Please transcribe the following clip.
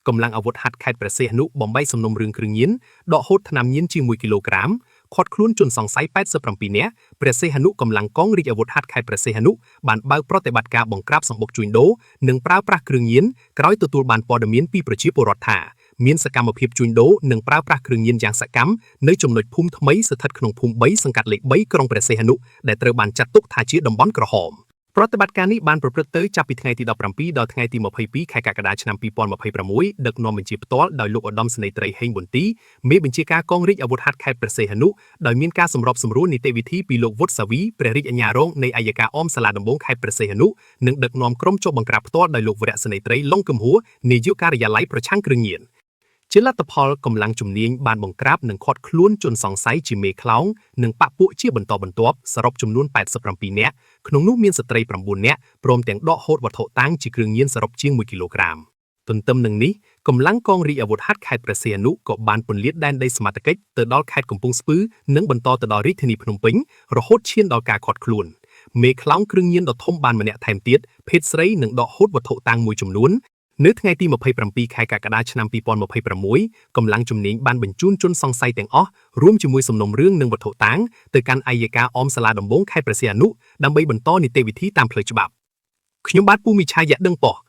កម្លាំងអាវុធហត្ថខេត្តព្រះសីហនុបំបីសំណុំរឿងគ្រឿងញៀនដកហូតថ្នាំញៀនជាង1គីឡូក្រាមឃាត់ខ្លួនជនសង្ស័យ87នាក់ព្រះសីហនុកម្លាំងកងរាជអាវុធហត្ថខេត្តព្រះសីហនុបានបើកប្រតិបត្តិការបង្ក្រាបសម្បុកជួញដូរនិងប្រើប្រាស់គ្រឿងញៀនក្រោយទទួលបានព័ត៌មានពីប្រជាពលរដ្ឋថាមានសកម្មភាពជួញដូរនិងប្រើប្រាស់គ្រឿងញៀនយ៉ាងសកម្មនៅចំណុចភូមិថ្មីស្ថិតក្នុងភូមិ3សង្កាត់លេខ3ក្រុងព្រះសីហនុដែលត្រូវបានចាត់ទុកថាជាតំបន់ក្រហមប្រតិបត្តិការនេះបានប្រព្រឹត្តទៅចាប់ពីថ្ងៃទី17ដល់ថ្ងៃទី22ខែកក្កដាឆ្នាំ2026ដឹកនាំបញ្ជាផ្ទាល់ដោយលោកឧត្តមសេនីយ៍ត្រីហេងប៊ុនទីមេបញ្ជាការកងរាជអាវុធហត្ថខេត្តព្រះសីហនុដោយមានការសម្របសម្រួលនីតិវិធីពីលោកវុតសាវីព្រះរាជអាជ្ញារងនៃអយ្យការអមសាលាដំបងខេត្តព្រះសីហនុនិងដឹកនាំក្រុមចុះបង្ក្រាបផ្ទាល់ដោយលោកវរៈសេនីយ៍ត្រីឡុងគឹមហួរនាយកការិយាល័យប្រឆាំងគ្រឿងញៀនជាលទ្ធផលកម្លាំងជំនាញបានបង្ក្រាបនិងឃាត់ខ្លួនជនសង្ស័យជាមេខ្លោងនិងបពពួកជាបន្តបន្ទាប់សរុបចំនួន87នាក់ក្នុងនោះមានស្ត្រី9នាក់ព្រមទាំងដកហូតវត្ថុតាងជាគ្រឿងញៀនសរុបជាង1គីឡូក្រាមទន្ទឹមនឹងនេះកម្លាំងកងរាជអាវុធហត្ថខេត្តព្រះសីហនុក៏បានពន្លាតដែនដីសមត្ថកិច្ចទៅដល់ខេត្តកំពង់ស្ពឺនិងបន្តទៅដល់រាជធានីភ្នំពេញរហូតឈានដល់ការឃាត់ខ្លួនមេខ្លោងគ្រឿងញៀនដ៏ធំបានម្នាក់ថែមទៀតភេទស្រីនិងដកហូតវត្ថុតាងមួយចំនួននៅថ្ងៃទី27ខែកក្កដាឆ្នាំ2026កម្លាំងជំនាញបានបញ្ជូនជនសង្ស័យទាំងអស់រួមជាមួយសំណុំរឿងនិងវត្ថុតាងទៅកាន់អយ្យការអមសាលាដំបងខេត្តព្រះសីហនុដើម្បីបន្តនីតិវិធីតាមផ្លូវច្បាប់ខ្ញុំបាទពូមីឆាយៈដឹងប៉ុស្តិ៍